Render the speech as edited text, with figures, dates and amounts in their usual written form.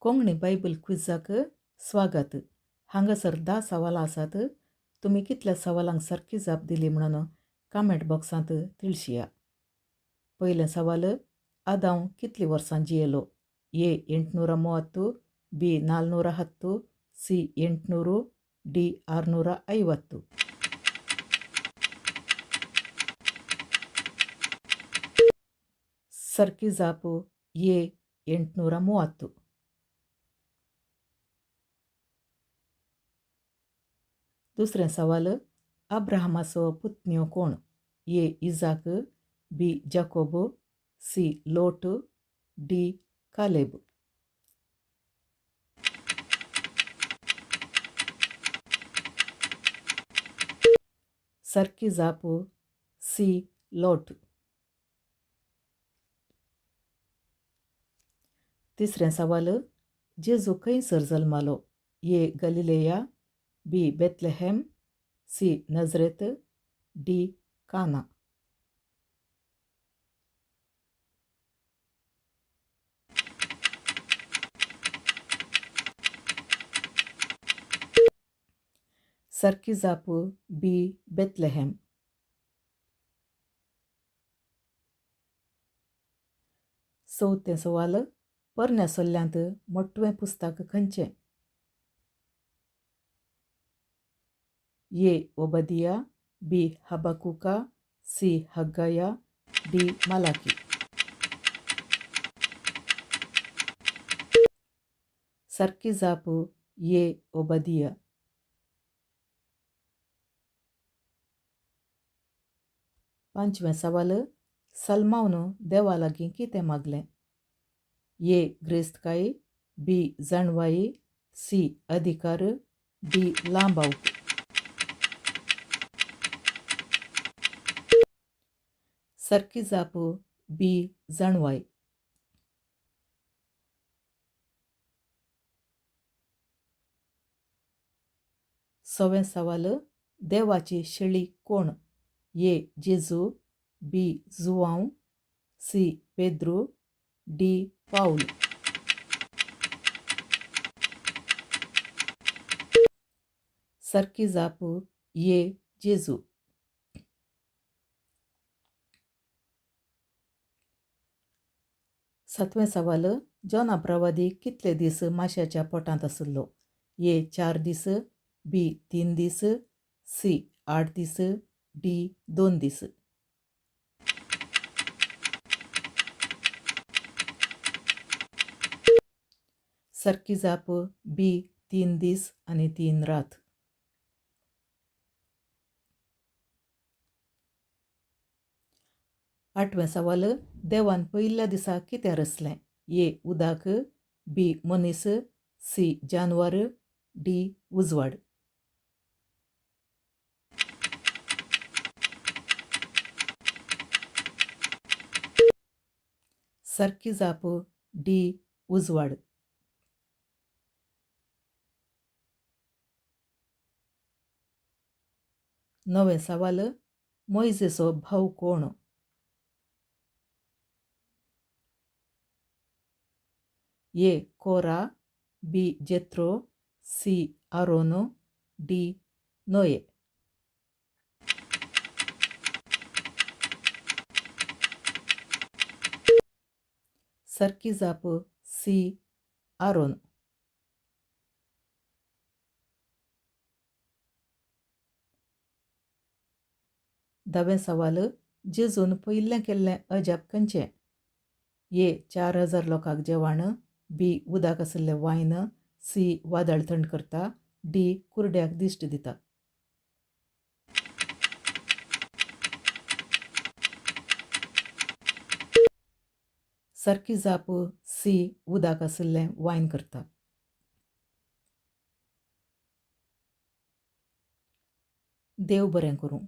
Konkani Bible क्विजाक स्वागत. हांगासर 10 सवालां आसात. तुमी कितल्या सवालांक सारकी जाप दिली म्हणून कमेंट बॉक्सांत तिळशिया. पयलें सवाल, आदांव कितली वर्सां जियेलो? ए 830, बी 410, सी 800, डी 650. सारकी जाप ए 830. दुसरें सवाल, अब्राहमाचो पुतण्यो कोण? ए इजाक, बी जाकोब, सी लोट, डी कालेब. सारकी जाप सी लोट. तिसरें सवाल, जेजू खंयसर जल्मालो? ए गलिलेया, बी बेथलेहेम, सी नजरेत, डी काना. सारकी जाप बी बेथलेहेम. चवथें सवाल, पोरण्या सोल्ल्यांत मोटवें पुस्तक खंयचें? ए ओबदिया, बी हबकुका, सी हग्गाया, डी मलाकी. सारकी जाप ए ओबदिया. पांचवें सवाल, सलमावन देवा लागीं कितें मागलें? ए ग्रेस्तकाय, बी जाणवाय, सी अधिकार, डी लांब आवक. सारकी जाप बी जाणवाय. सवें सवाल, देवाची शेळी कोण? ए जेजू, बी जुआंव, सी पेद्रू, डी पावल. सारकी जाप ए जेजू. सातवें सवाल, जॉना प्रवादी कितले दीस माश्याच्या पोटांत आशिल्लो? ए 4 दीस, बी 3 दीस, सी 8 दीस, डी 2 दीस. सारकी जाप बी 3 दीस आनी 3 रात. आठवें सवाल, देवान पयल्या दिसा कितें रचलें? ए उदक, बी मनीस, सी जानवर, डी उजवाड. सारकी जाप डी उजवाड. नवें सवाल, मोयजेचो भाव कोण? ए कोरा, बी जेथ्रो, सी आरोन, डी नोये. सारकी जाप सी आरोन. धावें सवाल, जेजून पयलें केल्लें अजाप खंयचें? ए 4000 लोकांक जेवण, बी उदक आशिल्लें वायन, सी वादळ थंड करता, डी कुरड्याक दिश्ट दिता. सारकी जाप सी उदक आशिल्लें वायन करता. देव बरें करूं.